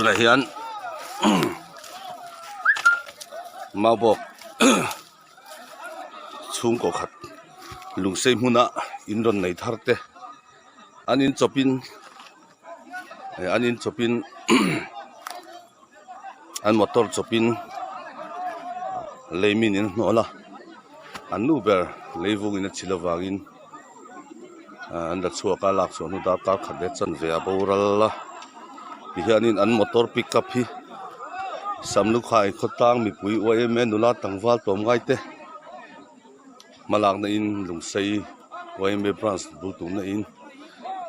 Tunah hian maubawk chhungkaw khat lungsei hmuna in rawn nei thar te an in chawpin an in chawpin an motor chawpin lei min in hnawh a an nu ber leivungin a chhilh avangin an la chhuak a lak chhuah hnu darkar khat leh chanve a boral a tihianin an motor pick up hi samlukhai khawtlang mipui yma nula tlangval tlawmngai te hmalakna in lungsei yma branch bul tumna in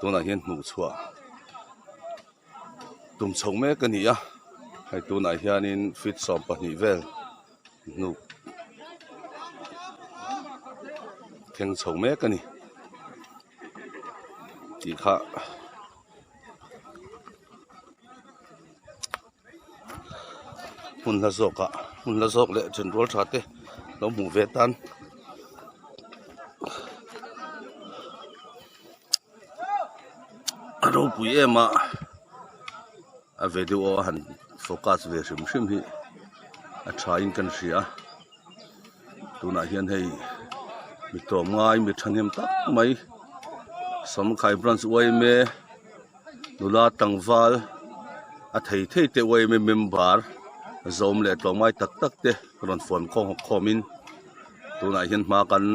tunah hian hmuh chhuah. Tum chho mek a ni a hei tunah hianin feet 12 vel hnuk thleng chho mek a ni tih kha hmun hla zawk ah hmun hla zawk leh then rual tha te lo hmuh ve tan. A ropui em a a video a han focus ve hrim hrim hi a tha in kan hria a tunah hian hei mi tlawmngai mi thahnem tak mai samkhai branch yma nula tlangval a thei thei te yma member zawm leh tlawmngai tak tak te rawn fawm khawm in tunah hian hma kan.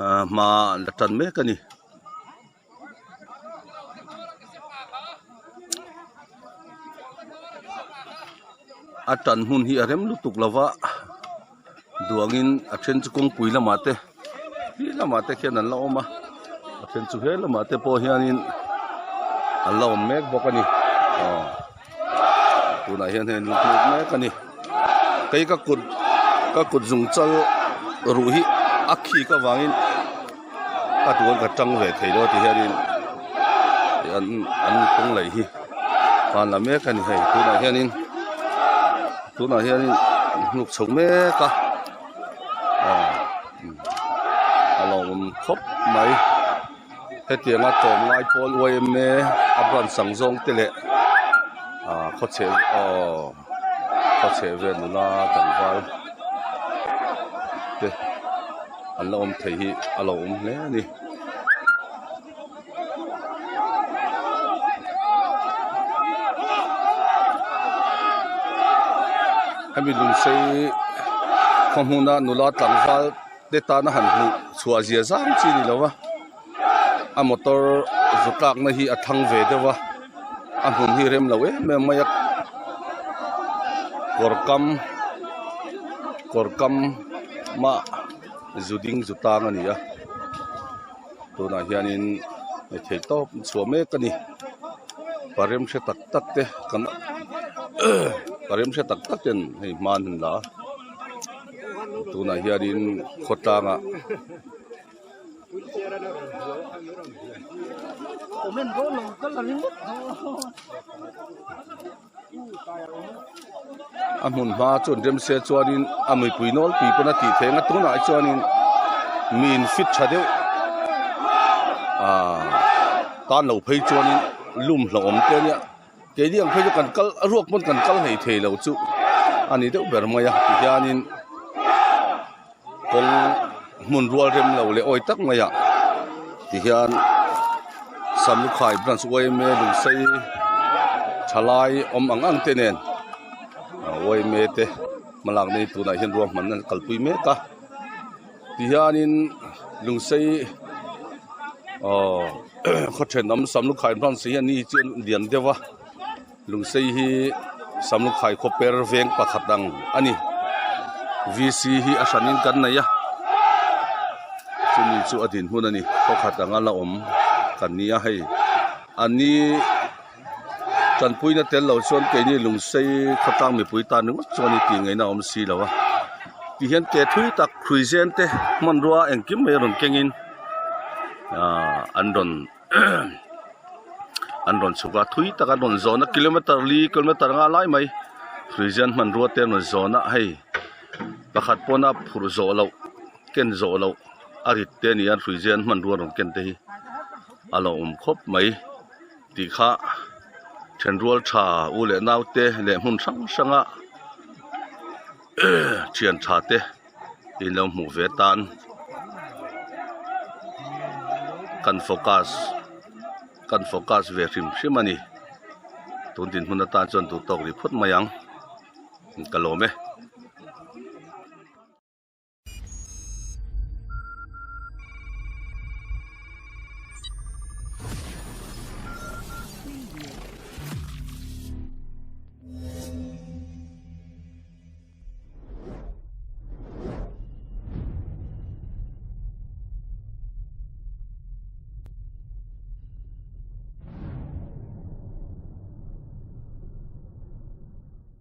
Ahh hma an la tan mek a ni. A tan hmun hi a rem lutuk lo va duangin a then chu kawngpui lamah te ti lamah te khian an la awm a a then chu he lamah te pawh hianin an la awm mek bawk a ni aw tunah hian hei an lut mek a ni. Kei ka kut ka kut zung chal ruh hi a khik avangin ka duan ka tang ve thei lo ti hianin an an kawng lei hi van la mek a ni hei tunah hianin tunah hianin hnuk chho mek a aw a lawmawm khawp mai. Hetianga tlawmngai pawl yma a branch ang zawng te leh ah khawchheh aw khawchheh vel nula tlangval te an la awm thei hi a lo awm hle a ni. Hemi lungsei khaw hmuna nula tlangval. te tana han hmuh chhuah zia zam chi ni lo a a motor zu tlakna hi a thang ve deuh a a hmun hi rem lo em em mai a kawr kam kawr kam mah zu ding zu tang a ni a tunah hianin thei tawp chhuah mek a ni parem hre tak tak te kan parem hre tak tak ten hei hma an han la a. Tunah hianin khawtlangah a hmun hma chuan remse chuanin a mipui nawlpui pawn a tih theih ang a tunah chuanin mi in fit tha deuh ahh tan lo phei chuanin lum hlauhawm te ania. Keini ang phei chu kan kal a ruak pawn kan kal hlei thei lo chu a ni deuh ber mai a tihianin kawng hmun rual rem lo leh awi tak mai ah tihian Samlukhai branch yma lungsei thalai awm ang ang te nen yma te hmalak nei tunah hian ruahmanna an kalpui mek a tihianin lungsei aw. Khaw thenawm Samlukhai branch hi a ni chu an lian deuh a lungsei hi Samlukhai khaw per veng pakhat ang a ni V_C hi a hranin kan nei a chumi chu a dinhmun a ni khaw khat anga la awm kan ni a hei an ni tanpuina tel lo chuan keini lungsei khawtlang mipui tan ringawt chuan i tih ngaihna a awm si lo a tihian ke thui tak hruizen te hmanrua engkim mai rawn kengin ahh an rawn an rawn chhuk a thui tak an rawn zawn a kilometer li kilometer nga lai mai hruizen hmanrua te an rawn zawn a hei pakhat pawna phurh zawh loh ken zawh loh a rit te a ni a hruizen hmanrua rawn ken te hi a lo awm khawp mai. Tih kha Thenrual tha u leh naute leh hmun hrang hranga thian tha te in lo hmuh ve tan kan focus kan focus ve hrim hrim a ni tun dinhmun atan chuan duh tawk rih phawt mai ang ka lawm e.